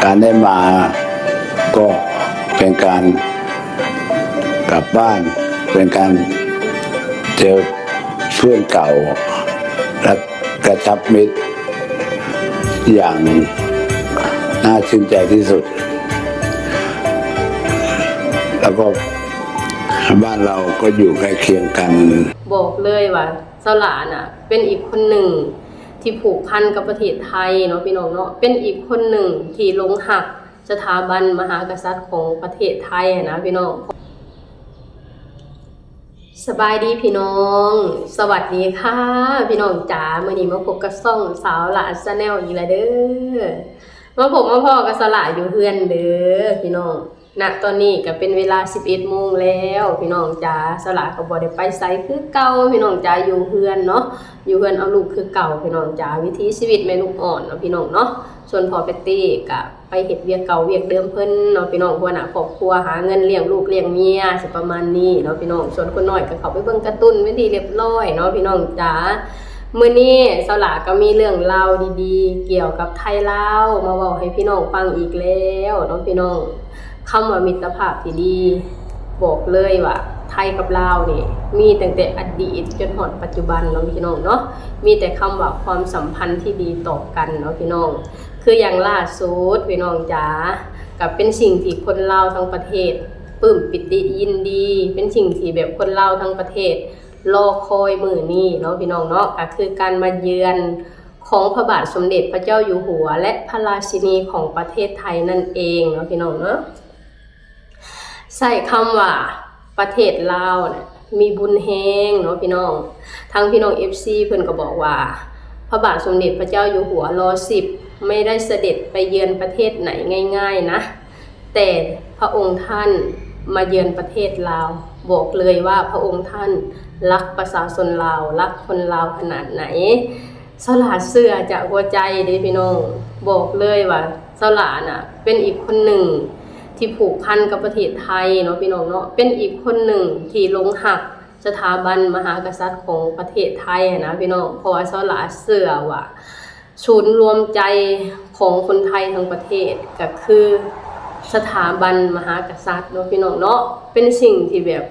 ການໄດ້ມາກໍເປັນການກັບບ້ານ, ເປັນການເຈີເພື່ອນເກົ່າ ແລະ ກະຊັບມິດຢ່າງໜ້າຊື່ນໃຈທີ່ສຸດ ແລ້ວກໍບ້ານເຮົາກໍຢູ່ໃກ້ຄຽງກັນ. ບອກເລີຍວ່າ ສາວຫຼ້ານະ ເປັນອີກຄົນໜຶ່ງທີ່ຜູກພັນກັບປະເທດໄທເນາະ ພີ່ນ້ອງເນາະ, ເປັນອີກຄົນໜຶ່ງທີ່ຫຼົງຮັກສະຖາບັນມະຫາກະສັດຂອງປະເທດໄທຫັ້ນນະ ພີ່ນ້ອງ. ສະບາຍດີພີ່ນ້ອງ, ສະຫວັດດີຄ່ະພີ່ນ້ອງຈ໋າ. ມື້ນີ້ມາພົບກັບຊ່ອງສາວຫຼ້າ Channel ອີກແລ້ວເດີ. ມາພົບມາພໍ້ກັບສາວຫຼ້າຢູ່ເຮືອນເດີພີ່ນ້ອງ. ນະຕອນນີ້ກໍເປັນເວລາສິບເອັດໂມງແລ້ວພີ່ນ້ອງຈ໋າ. ສາວຫຼ້າກໍບໍ່ໄດ້ໄປໃສຄືເກົ່າພີ່ນ້ອງຈ໋າ, ຢູ່ເຮືອນເນາະ, ຢູ່ເຮືອນເອົາລູກຄືເກົ່າພີ່ນ້ອງຈ໋າ. ວິຖີຊີວິດແມ່ລູກອ່ອນເນາະ ພີ່ນ້ອງເນາະ. ສ່ວນພໍ່ແປດເຕ້ກໍ ໄປເຮັດວຽກເກົ່າວຽກເດີມເພິ່ນເນາະ ພີ່ນ້ອງ, ຫົວໜ້າຄອບຄົວ ຫາເງິນລ້ຽງລູກລ້ຽງເມຍ ຊິປະມານນີ້ເນາະ ພີ່ນ້ອງ. ສ່ວນຄົນນ້ອຍກໍເຂົ້າໄປເບິ່ງກາຕູນເປັນທີ່ລຽບລ້ອຍເນາະ ພີ່ນ້ອງຈ໋າ. ມື້ນີ້ສາວຫຼ້າກໍມີເລື່ອງລາວດີໆກ່ຽວກັບໄທລາວມາເວົ້າໃຫ້ພີ່ນ້ອງຟັງອີກແລ້ວເນາະ ພີ່ນ້ອງ. ຄຳວ່າມິດຕະພາບທີ່ດີ ບອກເລີຍວ່າໄທກັບລາວນີ້ມີຕັ້ງແຕ່ອະດີດຈົນຮອດປັດຈຸບັນເນາະ ພີ່ນ້ອງເນາະ. ມີແຕ່ຄຳວ່າຄວາມສຳພັນທີ່ດີຕໍ່ກັນເນາະ ພີ່ນ້ອງ. ຄືຢ່າງລ່າສຸດ ພີ່ນ້ອງຈ໋າ, ກໍເປັນສິ່ງທີ່ຄົນລາວທັງປະເທດປຶ້ມປີຕິຍິນດີ, ເປັນສິ່ງທີ່ແບບຄົນລາວທັງປະເທດລໍຄອຍມື້ນີ້ເນາະ ພີ່ນ້ອງເນາະ, ກໍຄືການມາເຢືອນຂອງພະບາດສົມເດັດພະເຈົ້າຢູ່ຫົວ ແລະ ພະລາຊິນີຂອງປະເທດໄທນັ້ນເອງເນາະ ພີ່ນ້ອງເນາະ. ໃຊ້ຄຳວ່າປະເທດລາວນະມີບຸນແຮງເນາະ ພີ່ນ້ອງ. ທາງພີ່ນ້ອງເອັຟຊີເພິ່ນກໍບອກວ່າ ພະບາດສົມເດັດພະເຈົ້າຢູ່ຫົວ ລໍສິບ ໄມ່ໄດ້ສະເດັດໄປເຢືອນປະເທດໄຫນງ່າຍໆນະ, ແຕ່ພະອົງທ່ານມາເຢືອນປະເທດລາວ, ບອກເລີຍວ່າພະອົງທ່ານລັກປະຊາຊົນລາວ, ລັກຄົນລາວຂະໜາດໃດ. ສາວຫຼ້າເຊື່ອຈາກຫົວໃຈເດ້ພີ່ນ້ອງ, ບອກເລີຍວ່າສາວຫຼ້ານະເປັນອີກຄົນໜຶ່ງທີ່ຜູກພັນກັບປະເທດໄທເນາະ ພີ່ນ້ອງເນາະ, ເປັນອີກຄົນໜຶ່ງທີ່ຫຼົງຮັກສະຖາບັນມະຫາກະສັດຂອງປະເທດໄທຫັ້ນນະ ພີ່ນ້ອງ. ເພາະວ່າສາວຫຼ້າເຊື່ອວ່າສູນລວມໃຈຂອງຄົນໄທທັງປະເທດກໍຄືສະຖາບັນມະຫາກະສັດເນາະ ພີ່ນ້ອງເນາະ, ເປັນສິ່ງທີ່ແບບ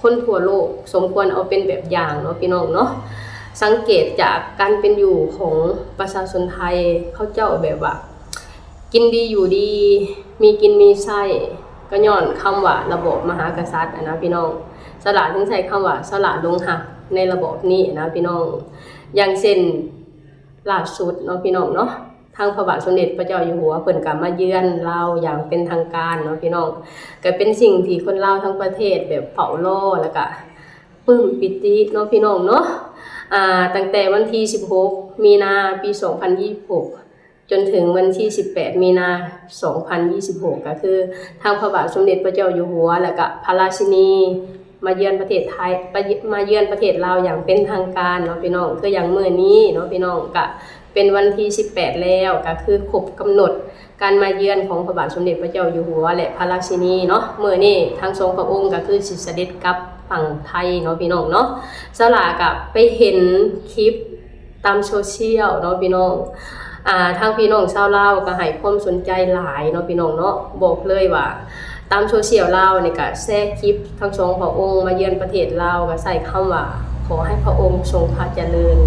ຄົນທົ່ວໂລກສົມຄວນເອົາເປັນແບບຢ່າງເນາະ ພີ່ນ້ອງເນາະ. ສັງເກດຈາກການເປັນຢູ່ຂອງປະຊາຊົນໄທ, ເຂົາເຈົ້າແບບວ່າກິນດີຢູ່ດີ, ມີກິນມີໃຊ້, ກໍຍ້ອນຄຳວ່າລະບອບມະຫາກະສັດຫັ້ນນະ ພີ່ນ້ອງ. ສາວຫຼ້າຈຶ່ງໃຊ້ຄຳວ່າສາວຫຼ້າຫຼົງຮັກໃນລະບອບນີ້ນະ ພີ່ນ້ອງ. ຢ່າງເຊັ່ນ ລ່າສຸດເນາະ ພີ່ນ້ອງເນາະ, ທາງພະບາດສົມເດັດພະເຈົ້າຢູ່ຫົວເພິ່ນກໍມາເຢືອນລາວຢ່າງເປັນທາງການເນາະ ພີ່ນ້ອງ. ກໍເປັນສິ່ງທີ່ຄົນລາວທັງປະເທດແບບເຝົ້າລໍ ແລ້ວກໍປຶ້ມປີຕິເນາະ ພີ່ນ້ອງເນາະ. ອ່າ ຕັ້ງແຕ່ວັນທີສິບຫົກ ມີນາ ປີສອງພັນຊາວຫົກ ຈົນເຖິງວັນທີສິບແປດ ມີນາ ສອງພັນຊາວຫົກ ກໍຄືທາງພະບາດສົມເດັດພະເຈົ້າຢູ່ຫົວ ແລ້ວກໍພະລາຊິນີ ມາເຢືອນປະເທດໄທ ມາເຢືອນປະເທດລາວຢ່າງເປັນທາງການເນາະ ພີ່ນ້ອງ. ຄືຢ່າງມື້ນີ້ເນາະ ພີ່ນ້ອງ, ກະເປັນວັນທີສິບແປດແລ້ວ, ກະຄືຄົບກຳນົດການມາເຢືອນຂອງພະບາດສົມເດັດພະເຈົ້າຢູ່ຫົວ ແລະ ພະລາຊິນີເນາະ. ມື້ນີ້ທັງສອງພະອົງກະຄືຊິສະເດັດກັບຝັ່ງໄທເນາະ ພີ່ນ້ອງເນາະ. ສາວຫຼ້າກະໄປເຫັນຄລິບ ຕາມໂຊຊຽວເນາະ ພີ່ນ້ອງ. ອ່າ ທາງພີ່ນ້ອງຊາວລາວກໍໃຫ້ຄວາມສົນໃຈຫຼາຍເນາະ ພີ່ນ້ອງເນາະ. ບອກເລີຍວ່າຕາມໂຊຊຽວລາວນີ້ກໍແຊຄລິບທັງສອງພະອົງມາເຢືອນປະເທດລາວ ກໍໃຊ້ຄຳວ່າ ຂໍໃຫ້ພະອົງຊົງພະຈະເລີນ,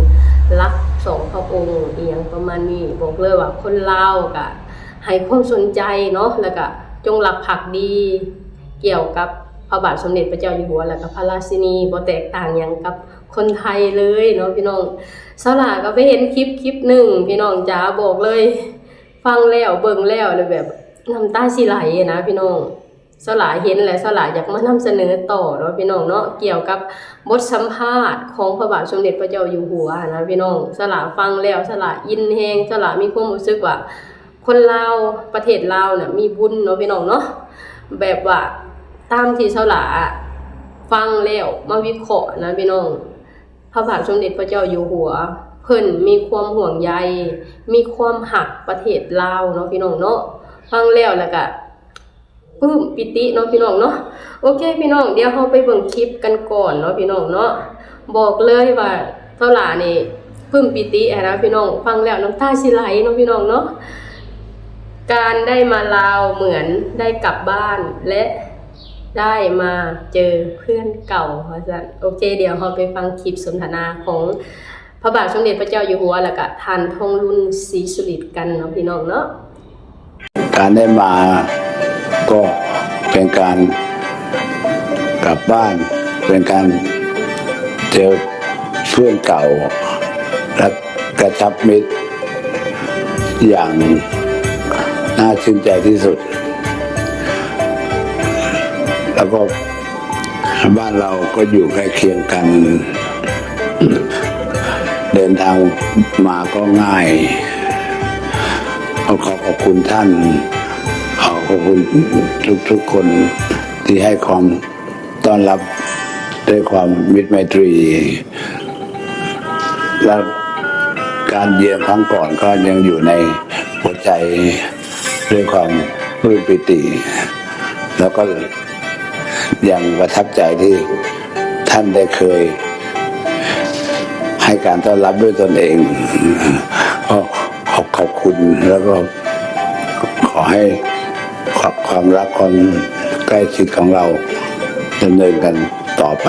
ລັກສອງພະອົງ ອີ່ຫຍັງປະມານນີ້. ບອກເລີຍວ່າຄົນລາວກໍໃຫ້ຄວາມສົນໃຈເນາະ ແລ້ວກໍຈົງລັກພັກດີກ່ຽວກັບພະບາດສົມເດັດພະເຈົ້າຢູ່ຫົວ ແລ້ວກໍພະລາຊິນີ, ບໍ່ແຕກຕ່າງຫຍັງກັບ ຄົນໄທເລີຍເນາະ ພີ່ນ້ອງ. ສາວຫຼ້າກໍໄປເຫັນຄລິບຄລິບໜຶ່ງ ພີ່ນ້ອງຈ໋າ, ບອກເລີຍ ຟັງແລ້ວເບິ່ງແລ້ວແລ້ວແບບນ້ຳຕາຊິໄຫຼນະ ພີ່ນ້ອງ. ສາວຫຼ້າເຫັນແລ້ວ ສາວຫຼ້າຢາກມານຳສະເໜີຕໍ່ເນາະ ພີ່ນ້ອງເນາະ, ກ່ຽວກັບບົດສຳພາດຂອງພະບາດສົມເດັດພະເຈົ້າຢູ່ຫົວນະ ພີ່ນ້ອງ. ສາວຫຼ້າຟັງແລ້ວ ສາວຫຼ້າອິນແຮງ, ສາວຫຼ້າມີຄວາມຮູ້ສຶກວ່າ ຄົນລາວ ປະເທດລາວນະມີບຸນເນາະ ພີ່ນ້ອງເນາະ. ແບບວ່າຕາມທີ່ສາວຫຼ້າຟັງແລ້ວມາວິເຄາະນະ ພີ່ນ້ອງ, ພະບາດສົມເດັດພະເຈົ້າຢູ່ຫົວ ເພິ່ນມີຄວາມຫ່ວງໃຍ ມີຄວາມຮັກປະເທດລາວເນາະ ພີ່ນ້ອງເນາະ. ຟັງແລ້ວ ແລ້ວກະປຶ້ມປີຕິເນາະ ພີ່ນ້ອງເນາະ. ໂອເຄ ພີ່ນ້ອງ, ດຽວເຮົາໄປເບິ່ງຄລິບກັນກ່ອນເນາະ ພີ່ນ້ອງເນາະ. ບອກເລີຍວ່າສາວຫຼ້ານີ້ ປຶ້ມປີຕິຫັ້ນນະ ພີ່ນ້ອງ, ຟັງແລ້ວນ້ຳຕາຊິໄຫຼເນາະ ພີ່ນ້ອງເນາະ. ການໄດ້ມາລາວເໝືອນໄດ້ກັບບ້ານ ແລະ ໄດ້ມາເຈີເພື່ອນເກົ່າ ວ່າຊັ້ນ. ໂອເຄ, ດຽວເຮົາໄປຟັງຄລິບສົນທະນາຂອງພະບາດສົມເດັດພະເຈົ້າຢູ່ຫົວ ແລ້ວກະທ່ານ ທອງລຸນ ສີສຸລິດ ກັນເນາະ ພີ່ນ້ອງເນາະ. ການໄດ້ມາກໍເປັນການກັບບ້ານ, ເປັນການເຈີເພື່ອນເກົ່າ ແລະ ກະຊັບມິດຢ່າງໜ້າຊື່ນໃຈທີ່ສຸດ. ແລ້ວກໍບ້ານເຮົາກໍຢູ່ໃກ້ຄຽງກັນ, ເດີນທາງມາກໍງ່າຍ. ຂໍຂອບຄຸນທ່ານ, ຂໍຂອບຄຸນທຸກໆຄົນທີ່ໃຫ້ຄວາມ ຕ້ອນຮັບດ້ວຍຄວາມມິດໄມຕີ ແລະ ການຢ້ຽມຄັ້ງກ່ອນກໍຍັງຢູ່ໃນຫົວໃຈດ້ວຍຄວາມປຶ້ມປີຕິ ແລ້ວກໍຍັງປະທັບໃຈທີ່ທ່ານໄດ້ເຄີຍໃຫ້ການຕ້ອນຮັບດ້ວຍຕົນເອງ. ກໍຂອບ ຂອບ ຂອບຄຸນ ແລ້ວກໍ ຂໍໃຫ້ຄວາມ ຄວາມລັກ ຄວາມໃກ້ຊິດຂອງເຮົາດຳເນີນກັນຕໍ່ໄປ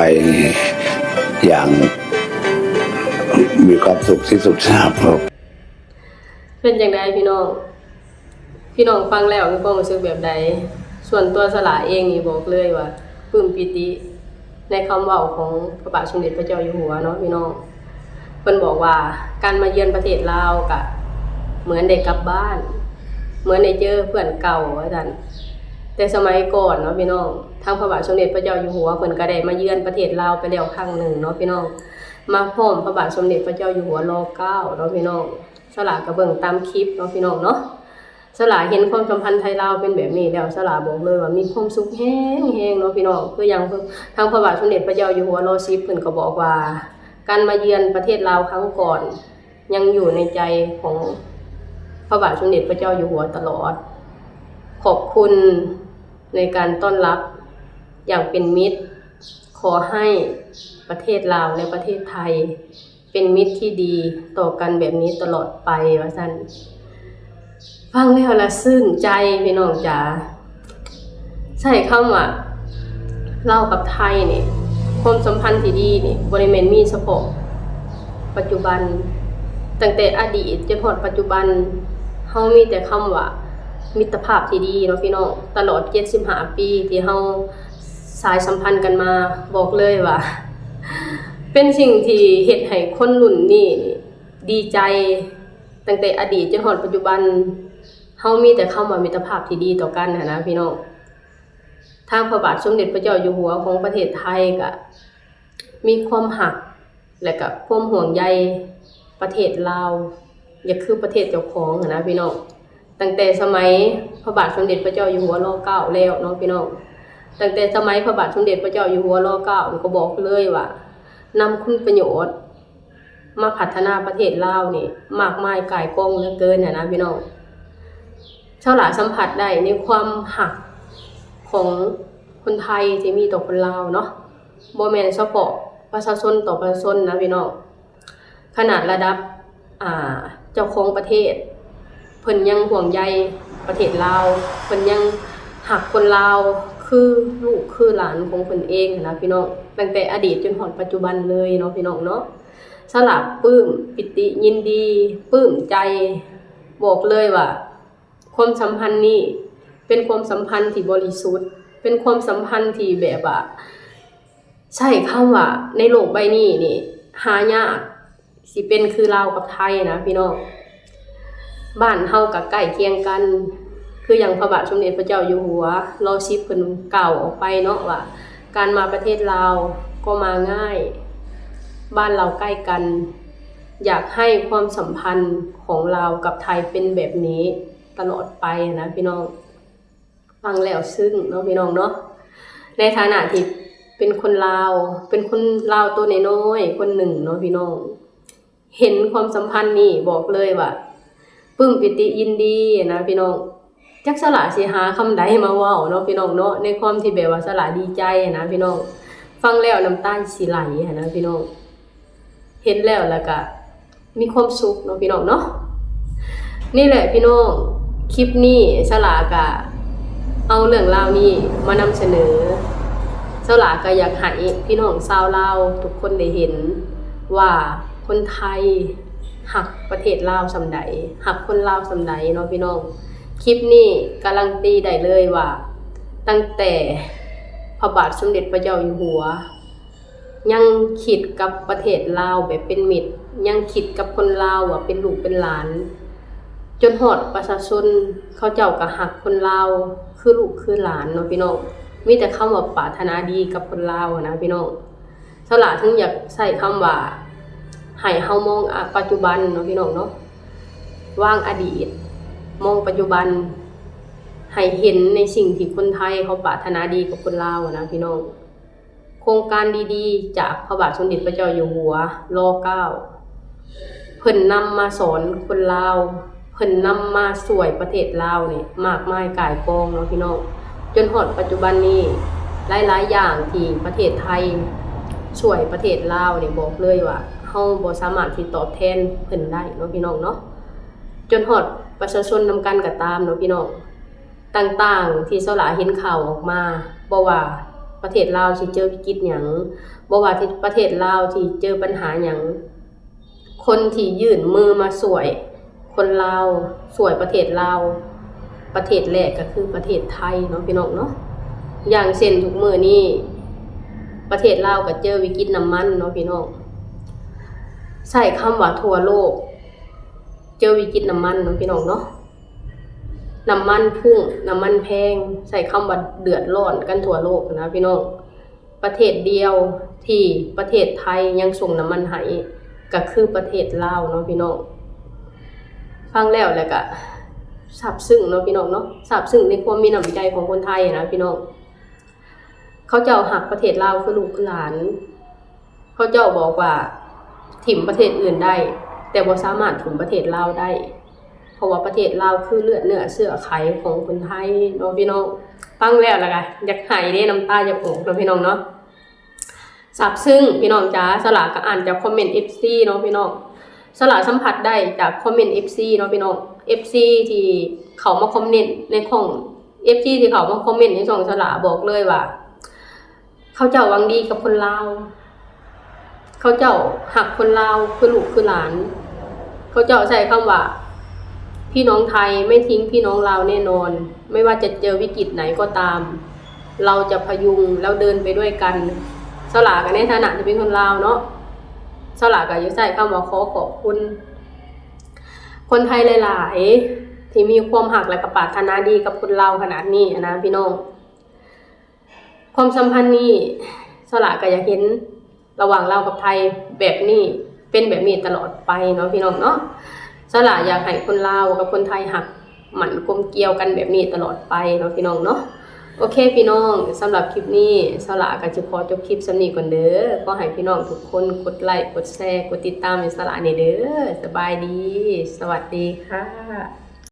ຢ່າງມີຄວາມສຸກທີ່ສຸດ. ເປັນຈັ່ງໃດພີ່ນ້ອງ? ພີ່ນ້ອງຟັງແລ້ວມີຄວາມຮູ້ສຶກແບບໃດ? ສ່ວນຕົວສະຫຼາເອງນີ້ບອກເລີຍວ່າປຶ້ມປີຕິໃນຄຳເວົ້າຂອງພະບາດສົມເດັດພະເຈົ້າຢູ່ຫົວເນາະພີ່ນ້ອງ. ເພິ່ນບອກວ່າການມາເຢືອນປະເທດລາວກະເໝືອນໄດ້ກັບບ້ານ, ເໝືອນໄດ້ເຈີເພື່ອນເກົ່າ ວ່າຊັ້ນ. ແຕ່ສະໄໝກ່ອນເນາະພີ່ນ້ອງ, ທາງພະບາດສົມເດັດພະເຈົ້າຢູ່ຫົວເພິ່ນກະໄດ້ມາເຢືອນປະເທດລາວໄປແລ້ວຄັ້ງໜຶ່ງເນາະພີ່ນ້ອງ, ມາພ້ອມພະບາດສົມເດັດພະເຈົ້າຢູ່ຫົວ ລໍ ເກົ້າ ເນາະພີ່ນ້ອງ. ສະຫຼາກະເບິ່ງຕາມຄລິບເນາະພີ່ນ້ອງເນາະ. ສະຫຼາເຫັນຄວາມສຳພັນໄທລາວເປັນແບບນີ້ແລ້ວ ສະຫຼາບອກເລີຍວ່າມີຄວາມສຸກແຮງໆເນາະພີ່ນ້ອງ. ຄືຢ່າງທາງພະບາດສົມເດັດພະເຈົ້າຢູ່ຫົວ ລໍ ສິບ ເພິ່ນກໍບອກວ່າ ການມາເຢືອນປະເທດລາວຄັ້ງກ່ອນ ຍັງຢູ່ໃນໃຈຂອງພະບາດສົມເດັດພະເຈົ້າຢູ່ຫົວຕະຫຼອດ. ຂອບຄຸນໃນການຕ້ອນຮັບຢ່າງເປັນມິດ. ຂໍໃຫ້ປະເທດລາວ ແລະ ປະເທດໄທ ເປັນມິດທີ່ດີຕໍ່ກັນແບບນີ້ຕະຫຼອດໄປ ວ່າຊັ້ນ. ຟັງແລ້ວລະຊື່ນໃຈພີ່ນ້ອງຈ໋າ. ໃຊ້ຄຳວ່າລາວກັບໄທນີ້ ຄວາມສຳພັນທີ່ດີນີ້ບໍ່ໄດ້ແມ່ນມີສະເພາະປັດຈຸບັນ, ຕັ້ງແຕ່ອະດີດຈົນຮອດປັດຈຸບັນ ເຮົາມີແຕ່ຄຳວ່າມິດຕະພາບທີ່ດີເນາະພີ່ນ້ອງ. ຕະຫຼອດເຈັດສິບຫ້າປີທີ່ເຮົາສາຍສຳພັນກັນມາ ບອກເລີຍວ່າ ເປັນສິ່ງທີ່ເຮັດໃຫ້ຄົນລຸ້ນນີ້ນີ້ດີໃຈ. ຕັ້ງແຕ່ອະດີດຈົນຮອດປັດຈຸບັນ ເຮົາມີແຕ່ຄຳວ່າມິດຕະພາບທີ່ດີຕໍ່ກັນຫັ້ນນະພີ່ນ້ອງ. ທາງພະບາດສົມເດັດພະເຈົ້າຢູ່ຫົວຂອງປະເທດໄທກະມີຄວາມຮັກ ແລະ ກະຄວາມຫ່ວງໃຍປະເທດລາວ ຢາກຄືປະເທດເຈົ້າຂອງຫັ້ນນະພີ່ນ້ອງ. ຕັ້ງແຕ່ສະໄໝພະບາດສົມເດັດພະເຈົ້າຢູ່ຫົວ ລໍ ເກົ້າ ແລ້ວເນາະພີ່ນ້ອງ, ຕັ້ງແຕ່ສະໄໝພະບາດສົມເດັດພະເຈົ້າຢູ່ຫົວ ລໍ ເກົ້າ ກໍບອກເລີຍວ່ານຳຄຸນປະໂຫຍດ ມາພັດທະນາປະເທດລາວນີ້ມາກມາຍກ່າຍກອງເຫຼືອເກີນຫັ້ນນະພີ່ນ້ອງ. ສາວຫຼ້າສຳຜັດໄດ້ໃນຄວາມຮັກຂອງຄົນໄທທີ່ມີຕໍ່ຄົນລາວເນາະ, ບໍ່ແມ່ນສະເພາະປະຊາຊົນຕໍ່ປະຊາຊົນນະພີ່ນ້ອງ, ຂະໜາດລະດັບ ອ່າ ເຈົ້າຂອງປະເທດ ເພິ່ນຍັງຫ່ວງໃຍປະເທດລາວ, ເພິ່ນຍັງຮັກຄົນລາວຄືລູກຄືຫຼານຂອງເພິ່ນເອງຫັ້ນນະພີ່ນ້ອງ, ຕັ້ງແຕ່ອະດີດຈົນຮອດປັດຈຸບັນເລີຍເນາະພີ່ນ້ອງເນາະ. ສາວຫຼ້າປຶ້ມປີຕິຍິນດີ ປຶ້ມໃຈ, ບອກເລີຍວ່າຄວາມສຳພັນນີ້ເປັນຄວາມສຳພັນທີ່ບໍລິສຸດ, ເປັນຄວາມສຳພັນທີ່ແບບວ່າ ໃຊ້ຄຳວ່າໃນໂລກໃບນີ້ນີ້ຫາຍາກ ຊິເປັນຄືລາວກັບໄທນະພີ່ນ້ອງ. ບ້ານເຮົາກະໃກ້ຄຽງກັນ ຄືຢ່າງພະບາດສົມເດັດພະເຈົ້າຢູ່ຫົວ ລໍ ສິບ ເພິ່ນກ່າວອອກໄປເນາະວ່າ ການມາປະເທດລາວກໍມາງ່າຍ, ບ້ານລາວໃກ້ກັນ, ຢາກໃຫ້ຄວາມສຳພັນຂອງລາວກັບໄທເປັນແບບນີ້ຕະຫຼອດໄປນະພີ່ນ້ອງ. ຟັງແລ້ວຊຶ້ງເນາະພີ່ນ້ອງເນາະ, ໃນຖານະທີ່ເປັນຄົນລາວ ເປັນຄົນລາວໂຕນ້ອຍໆຄົນໜຶ່ງເນາະພີ່ນ້ອງ, ເຫັນຄວາມສຳພັນນີ້ບອກເລີຍວ່າປຶ້ມປີຕິຍິນດີນະພີ່ນ້ອງ. ຈັກສາວຫຼ້າຊິຫາຄຳໃດມາເວົ້າເນາະພີ່ນ້ອງເນາະ, ໃນຄວາມທີ່ແບບວ່າສາວຫຼ້າດີໃຈນະພີ່ນ້ອງ, ຟັງແລ້ວນ້ຳຕາຊິໄຫຼຫັ້ນນະພີ່ນ້ອງ, ເຫັນແລ້ວລະກະ ມີຄວາມສຸກເນາະພີ່ນ້ອງເນາະ. ນີ້ແຫຼະພີ່ນ້ອງ, ຄລິບນີ້ສາວຫຼ້າກະເອົາເລື່ອງລາວນີ້ມານຳສະເໜີ. ສາວຫຼ້າກະຢາກໃຫ້ພີ່ນ້ອງຊາວລາວທຸກຄົນໄດ້ເຫັນວ່າຄົນໄທຮັກປະເທດລາວສ່ຳໃດ, ຮັກຄົນລາວສ່ຳໃດເນາະພີ່ນ້ອງ. ຄລິບນີ້ກາລັນຕີໄດ້ເລີຍວ່າ ຕັ້ງແຕ່ພະບາດສົມເດັດພະເຈົ້າຢູ່ຫົວ ຍັງຄິດກັບປະເທດລາວແບບເປັນມິດ, ຍັງຄິດກັບຄົນລາວວ່າເປັນລູກເປັນຫຼານ, ຈົນຮອດປະຊາຊົນເຂົາເຈົ້າກໍຮັກຄົນລາວຄືລູກຄືຫຼານເນາະພີ່ນ້ອງ. ມີແຕ່ຄຳວ່າປາດຖະໜາດີກັບຄົນລາວຫັ້ນນະພີ່ນ້ອງ. ສາວຫຼ້າເຖິງຢາກໃຊ້ຄຳວ່າ ໃຫ້ເຮົາມອງ ອາ ປັດຈຸບັນເນາະພີ່ນ້ອງເນາະ, ວາງອະດີດ ມອງປັດຈຸບັນ ໃຫ້ເຫັນໃນສິ່ງທີ່ຄົນໄທເຂົາປາດຖະໜາດີກັບຄົນລາວຫັ້ນນະພີ່ນ້ອງ. ໂຄງການດີໆຈາກພະບາດສົມເດັດພະເຈົ້າຢູ່ຫົວ ລໍ ເກົ້າ ເພິ່ນນຳມາສອນຄົນລາວ, ເພິ່ນນຳມາຊ່ວຍປະເທດລາວນີ້ມາກມາຍກ່າຍກອງເນາະພີ່ນ້ອງ. ຈົນຮອດປັດຈຸບັນນີ້ ຫຼາຍໆຢ່າງທີ່ປະເທດໄທຊ່ວຍປະເທດລາວນີ້ ບອກເລີຍວ່າເຮົາບໍ່ສາມາດທີ່ຕອບແທນເພິ່ນໄດ້ເນາະພີ່ນ້ອງເນາະ. ຈົນຮອດປະຊາຊົນນຳກັນກໍຕາມເນາະພີ່ນ້ອງ. ຕ່າງໆທີ່ສາວຫຼ້າເຫັນຂ່າວອອກມາ, ບໍ່ວ່າປະເທດລາວຊິເຈີວິກິດຫຍັງ, ບໍ່ວ່າທີ່ປະເທດລາວຊິເຈີບັນຫາຫຍັງ, ຄົນທີ່ຍື່ນມືມາຊ່ວຍຄົນລາວ, ຊ່ວຍປະເທດລາວ, ປະເທດແລກກໍຄືປະເທດໄທເນາະພີ່ນ້ອງເນາະ. ຢ່າງເຊັ່ນທຸກມື້ນີ້ ປະເທດລາວກໍເຈີວິກິດນ້ຳມັນເນາະພີ່ນ້ອງ. ໃຊ້ຄຳວ່າທົ່ວໂລກເຈີວິກິດນ້ຳມັນເນາະພີ່ນ້ອງເນາະ. ນ້ຳມັນພຸ້ງ, ນ້ຳມັນແພງ, ໃຊ້ຄຳວ່າເດືອດຮ້ອນກັນທົ່ວໂລກຫັ້ນນະພີ່ນ້ອງ. ປະເທດດຽວທີ່ປະເທດໄທຍັງສົ່ງນ້ຳມັນໃຫ້ ກໍຄືປະເທດລາວເນາະພີ່ນ້ອງ. ຟັງແລ້ວ ແລ້ວກະຊາບຊຶ້ງເນາະພີ່ນ້ອງເນາະ, ຊາບຊຶ້ງໃນຄວາມມີນ້ຳໃຈຂອງຄົນໄທນະພີ່ນ້ອງ. ເຂົາເຈົ້າຮັກປະເທດລາວຄືລູກຄືຫຼານ. ເຂົາເຈົ້າບອກວ່າຖິ້ມປະເທດອື່ນໄດ້ ແຕ່ບໍ່ສາມາດຖິ້ມປະເທດລາວໄດ້ ເພາະວ່າປະເທດລາວຄືເລືອດເນື້ອເຊື້ອໄຂຂອງຄົນໄທເນາະພີ່ນ້ອງ. ຟັງແລ້ວລະກະຢາກໄຫ້ເດ້, ນ້ຳຕາຢາກອອກເນາະພີ່ນ້ອງເນາະ. ຊາບຊຶ້ງພີ່ນ້ອງຈ໋າ. ສາວຫຼ້າກໍອ່ານຈາກຄອມເມັນເອັຟຊີເນາະພີ່ນ້ອງ. ສາວຫຼ້າສຳຜັດໄດ້ຈາກຄອມເມັນເອັຟຊີເນາະພີ່ນ້ອງ, ເອັຟຊີທີ່ເຂົ້າມາຄອມເມັນໃນຊ່ອງ, ເອັຟຊີທີ່ເຂົ້າມາຄອມເມັນໃນຊ່ອງສາວຫຼ້າ ບອກເລີຍວ່າ ເຂົາເຈົ້າຫວັງດີກັບຄົນລາວ, ເຂົາເຈົ້າຮັກຄົນລາວຄືລູກຄືຫຼານ. ເຂົາເຈົ້າໃຊ້ຄຳວ່າ ພີ່ນ້ອງໄທໄມ່ຖິ້ງພີ່ນ້ອງລາວແນ່ນອນ, ໄມ່ວ່າຈະເຈີວິກິດໃດກໍຕາມ ເຮົາຈະພະຍຸງແລ້ວເດີນໄປດ້ວຍກັນ. ສາວຫຼ້າກໍໃນຖານະທີ່ເປັນຄົນລາວເນາະ, ສາວຫຼ້າກໍຢາກໃຊ້ຄຳວ່າຂໍຂອບຄຸນຄົນໄທຫຼາຍໆ ທີ່ມີຄວາມຮັກ ແລະ ກໍປາດຖະໜາດີກັບຄົນລາວຂະໜາດນີ້ຫັ້ນນະພີ່ນ້ອງ. ຄວາມສຳພັນນີ້ ສາວຫຼ້າກໍຢາກເຫັນລະຫວ່າງລາວກັບໄທແບບນີ້ ເປັນແບບນີ້ຕະຫຼອດໄປເນາະພີ່ນ້ອງເນາະ. ສາວຫຼ້າຢາກໃຫ້ຄົນລາວກັບຄົນໄທຮັກໝັ້ນກົມກ່ຽວກັນແບບນີ້ຕະຫຼອດໄປເນາະພີ່ນ້ອງເນາະ. ໂອເຄພີ່ນ້ອງ, ສຳລັບຄລິບນີ້ ສາວຫຼ້າກໍຈະຂໍຈົບຄລິບສ່ຳນີ້ກ່ອນເດີ. ຂໍໃຫ້ພີ່ນ້ອງທຸກຄົນກົດໄລ ກົດແຊ ກົດຕິດຕາມໃຫ້ສາວຫຼ້າແດ່ເດີ. ສະບາຍດີ, ສະຫວັດດີຄ່ະ.